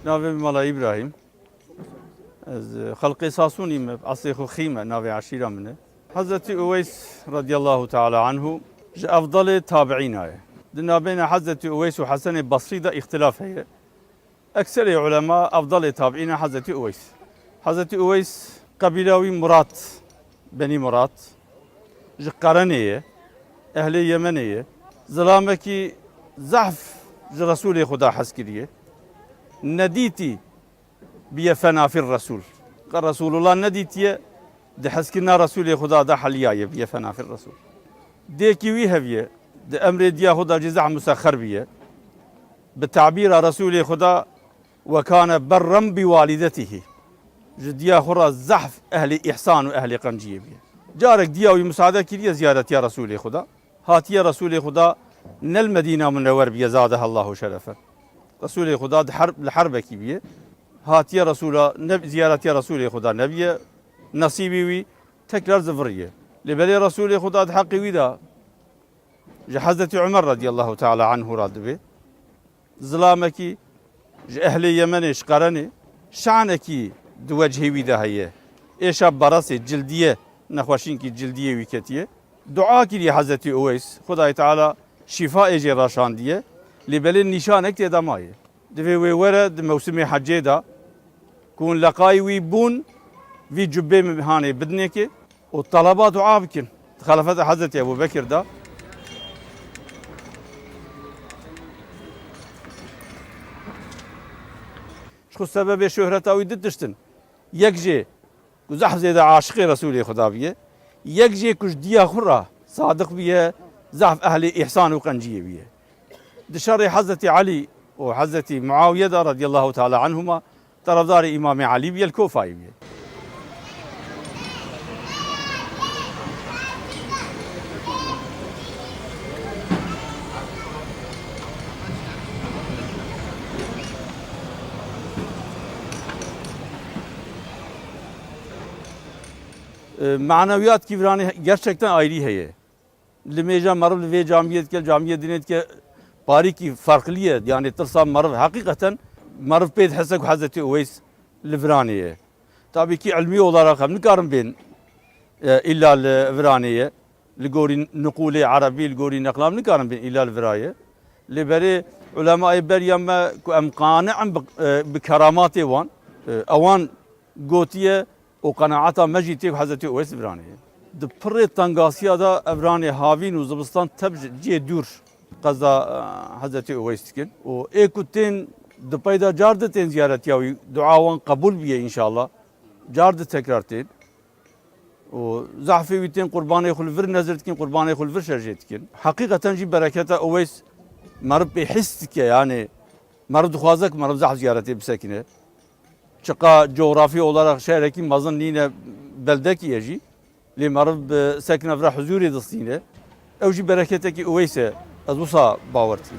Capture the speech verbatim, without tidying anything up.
Navê min Mala Îbrahîm. Ez, e, xelqê Sasûnî me, eslê xwe Xîm e, navê eşîra min e. Hezretî Uweys radiyallahu teala anhu ji efdalê tabiîna ye. Di nabêna Hezretî Uweys û Hesenê Basrî de îxtilaf heye. Ekserê ulema efdalê tabiîna Hezretî Uweys. Hezretî Uweys qebîla wî Murat, Benî Murat, ji Qerenê ye, ehlê Yemenê ye. Zilamekî zehf ji Resûlê Xuda hez kiriye. Nedîtî biye fena fir Resûl. Qe Resûlullah nedîtiye, di hezkirina Resûlê Xuda de heliyaye biye fena fir Resûl. Dêkî wî heviye, di emrê diya Xuda jî zehf musexxer biye. Bi tabîra Resûlê Xuda, "Ve kane berren bi walidetihî." Ji diya xwe re zehf ehlê îhsan û ehlê qenciyê biye. Carek diya wî musaade kiriye ziyaretiya Resûlê Xuda. Hatiye Resûlê Xuda ne li Medîna Munewwer biye, zadehallahu şerefen. Resûlê Xuda di herb, li herbekî biye. Hatiye Resûla ne, ziyaretiya Resûlê Xuda nebiye. Nesîbî wî tekrar ziviriye. Lê belê Resûlê Xuda di heqê wî de ji Hezretî Umer radiyallahu teala anhu re dibe. Zilamekî ji ehlê Yemenê, ji Qerenê, şanekî di wechê wî de heye. Êşa beresê, cildiyê, nexweşînkî cildiyê wî ketiye. Dua kiriye Hezretî Uweys, Xwedayê Teala şîfa ê jê raşandiye, lê belê nîşanek tê de maye. Divê wê were di mewsimê hecê de, ku hûn leqayî wî bûn, vî cubbê min hanê bidinê ke û teleba dua bikin. Di xelafeta Hezretî Ebû Bekir de. Ji xwe sebebê şohreta wî du tişt in. Yek jê ku zehf zêde aşiqê Resûlê Xuda biye. Yek jê ku ji diya xwe re sadiq biye, zehf ehlê îhsan û qenciyê biye. Di şerê Hezretî Elî û Hezretî Muawiye de radiyallahu teala anhuma, terefdarê Îmamê Elî biye, li Kofayê biye. E, maneviyat kî viranê gerçekten ayrî heye. Limêja meriv li vê camiyê dike, camiyê dinê dike, parîkî ferqlî ye. Yani tirsa meriv, heqîqeten meriv pê dihese ku Hezretî Uweys li viranê ye. Tabii ki ilmî olarak em nikarin bên, e, îlla li viranê ye. Li gorî niqûlê erebî, li gorî neqla em nikarin bên îlla li vira ye. Lê berê ulemayê beriya me ku em qane in bi, e, bi keramatê wan, e, ewan gotiye, û qenaeta me jî tê ku Hezretî Uweys viranê ye. Di pirê tengasiya de ev ranê havîn û zibistan tev ji cihê dûr qeza, e, Hezretî Uweys dikin. Û ê ku tên di peyda car di tên ziyaretiya wî, dua wan qebûl biye înşallah. Car di tekrar tên. Û zehfê wî tên qurbanê xwe li vir nezir dikin, qurbanê xwe li vir şerjê dikin. Heqîqeten jî bereketa Uweys meriv pê his dike, yani meriv dixwaze ku meriv zehf ziyaretê bisekine. Çiqa coğrafi olarak şehrekî mezin nîne, beldekî ye jî. Lê meriv bi sekina vira huzûrê distîne. Ew jî bereketekî Uweys e, ez wisa bawer dikim.